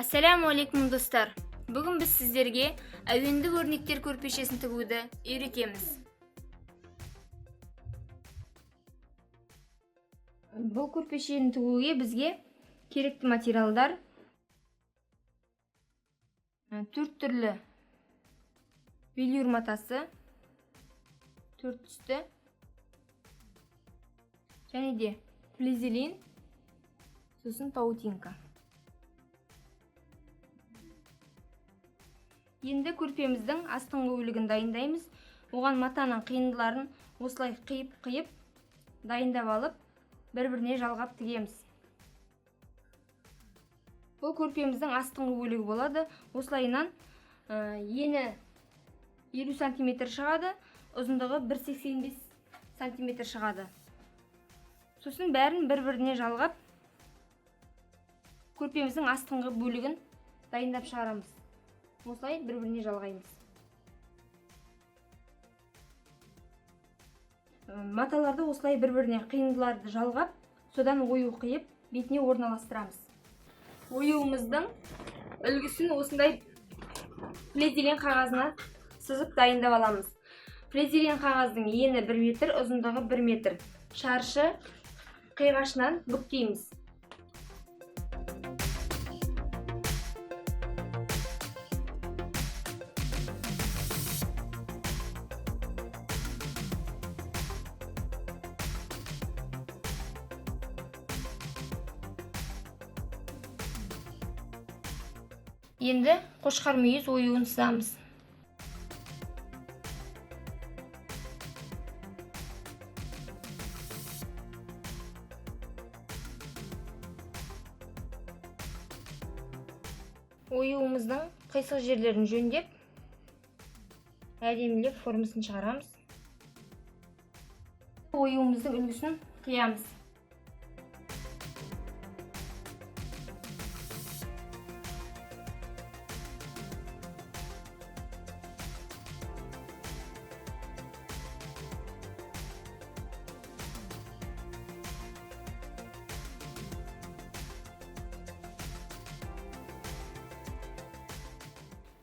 Ассаляму достар! Бүгін біз сіздерге әуенді өрнектер көрпешесін тігуді үйретеміз. Бұл көрпешені тігуге бізге керекті материалдар 4 түрлі велюр матасы, 4 түсті, және де флизелин, сосын паутинка. Енді көрпеміздің астыңғы бөлігін дайындаймыз. Оған матаның қиындыларын осылай қиып-қиып дайындап алып, бір-біріне жалғап тігеміз. Бұл көрпеміздің астыңғы бөлігі болады. Осылайынан ені 50 сантиметр шығады, ұзындығы 1,85 сантиметр шығады. Сосын бәрін бір-біріне жалғап, көрпеміздің астыңғы бөлігін дайындап шығарамыз. Осылай бір-біріне жалғаймыз. Маталарды осылай бір-біріне қиындыларды жалғап, содан ою қиып, бетіне орналастырамыз. Оюымыздың үлгісін осындай флизелин қағазына сызып дайындап аламыз. Флизелин қағаздың ені 1 метр, ұзындығы 1 метр. Шаршы қиғашынан бүктейміз. Енді қошқар мүйіз оюын сызамыз. Оюымыздың қисық жерлерін жөндеп, әдемілеп формасын шығарамыз. Оюымыздың үлгісін қиямыз.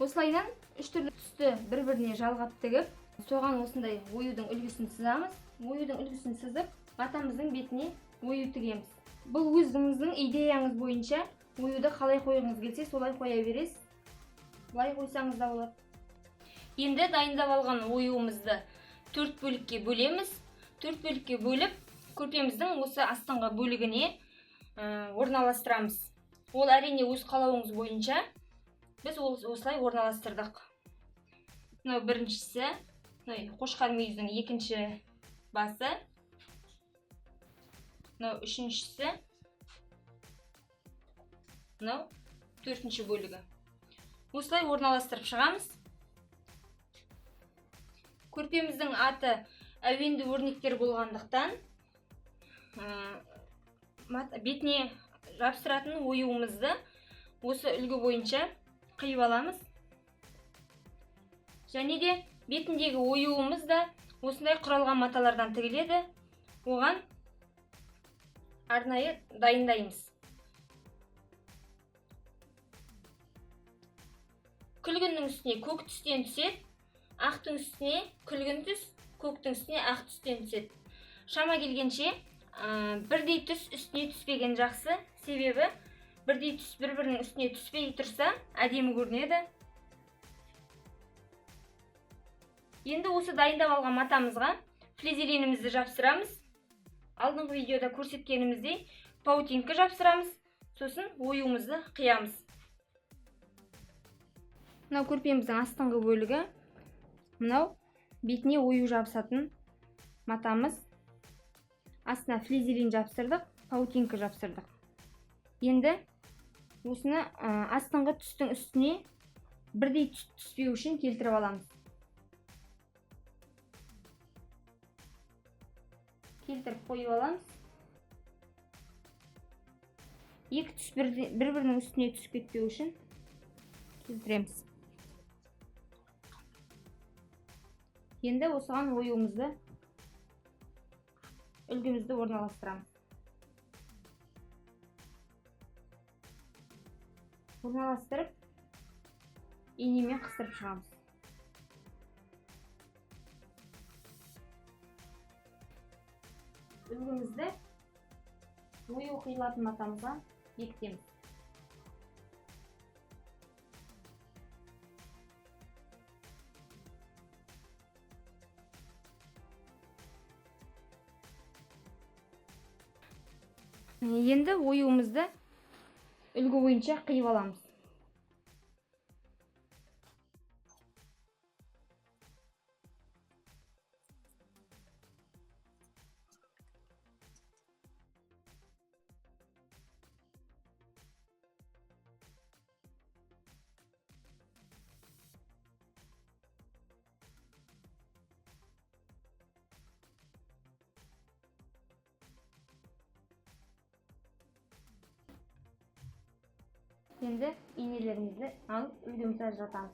Осылайдан үш түрлі түсті бір-біріне жалғап тігіп, соған осындай оюдың үлгісін сызамыз. Оюдың үлгісін сызып, матамыздың бетіне ою тігеміз. Бұл өзіңіздің идеяңыз бойынша оюды қалай қойғыңыз келсе, солай қоя бересіз. Былай қойсаңыз да болады. Енді дайындап алған оюымызды 4 бөлікке бөлеміз. 4 бөлікке бөліп, көрпеміздің осы астыңғы бөлігіне орналастырамыз. Ол әрине өз қалауыңыз бойынша. Біз осылай орналастырдық. Мынау біріншісі, мынау қошқар мүйіздің екінші басы, мынау үшіншісі, мынау төртінші бөлігі. Осылай орналастырып шығамыз. Көрпеміздің аты әуенді өрнектер болғандықтан, бетіне жапсыратын оюымызды осы үлгі бойынша қиып аламыз. Және де бетіндегі оюымыз да осындай құралған маталардан тігіледі. Оған арнайы дайындаймыз. Күлгіннің үстіне көк түстен түседі, ақтың үстіне күлгін түс, көктің үстіне ақ түстен түседі. Шама келгенше, бірдей түс үстіне түспеген жақсы, себебі бірдей түс бір-бірінің үстіне түспей тұрса, әдемі көрінеді. Енді осы дайындап алған матамызға флизелинімізді жапсырамыз. Алдыңғы видеода көрсеткеніміздей паутинка жапсырамыз, сосын оюымызды қиямыз. Мынау көрпеміздің астыңғы бөлігі, мынау бетіне ою жабысатын матамыз. Астына флизелин жапсырдық, паутинка жапсырдық. Енді осыны астыңғы түстің үстіне бірдей түс түспеу үшін келтіріп аламыз. Келтіріп қойып аламыз. Екі түс бір-бірінің үстіне түсіп кетпеу үшін келтіреміз. Енді осыған оюымызды, үлгімізді орналастырамыз. Орналастырып, инемен қыстырып шығамыз. Үлгімізді ою қиылатын матамызға бекітеміз. Енді оюымызды үлгі бойынша қиып аламыз. Енді инелерімізді алып үлгімізді ажыратамыз.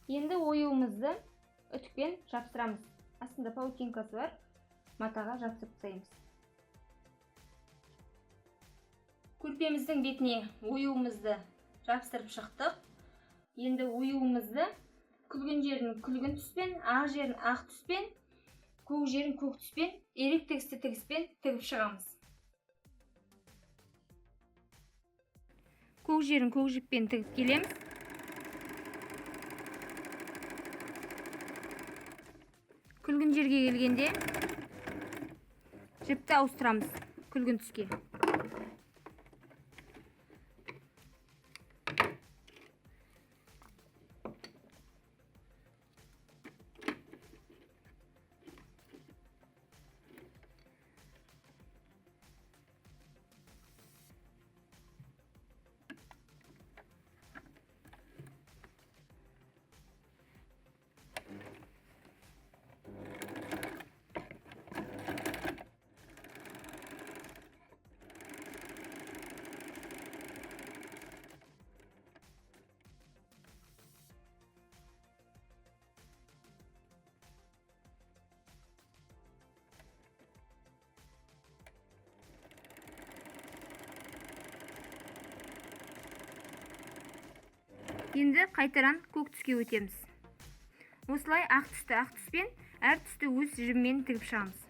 Енді оюымызды үтікпен жапсырамыз. Астында паутинкасы бар, матаға жапсырып тастаймыз. Көрпеміздің бетіне оюымызды жапсырып шықтық. Енді оюымызды күлгін жерін күлгін түспен, ақ жерін ақ түспен, көк жерін көк түспен, ирек тігісті тігіспен тігіп шығамыз. Көк жерін көк жіппен тігіп келеміз. Күлгін жерге келгенде жіпті ауыстырамыз күлгін түске. Енді қайтадан көк түске өтеміз. Осылай ақ түсті ақ түспен, әр түсті өз жібімен тігіп шығамыз.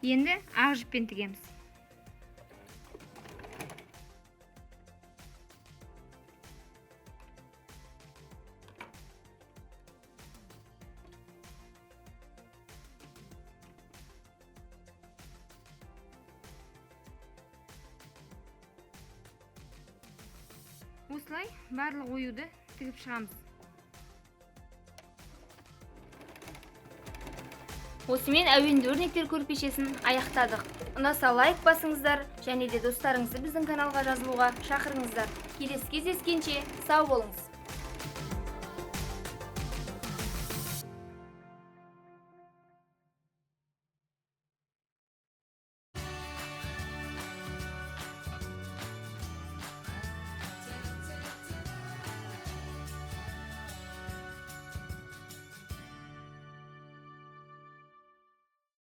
Енді ақ жіппен тігеміз. Осылай барлық оюды тігіп шығамыз. Осымен әуенді өрнектер көрпешесін аяқтадық. Ұнаса лайк басыңыздар және де достарыңызды біздің каналға жазылуға шақырыңыздар. Келесі кездескенше сау болыңыз.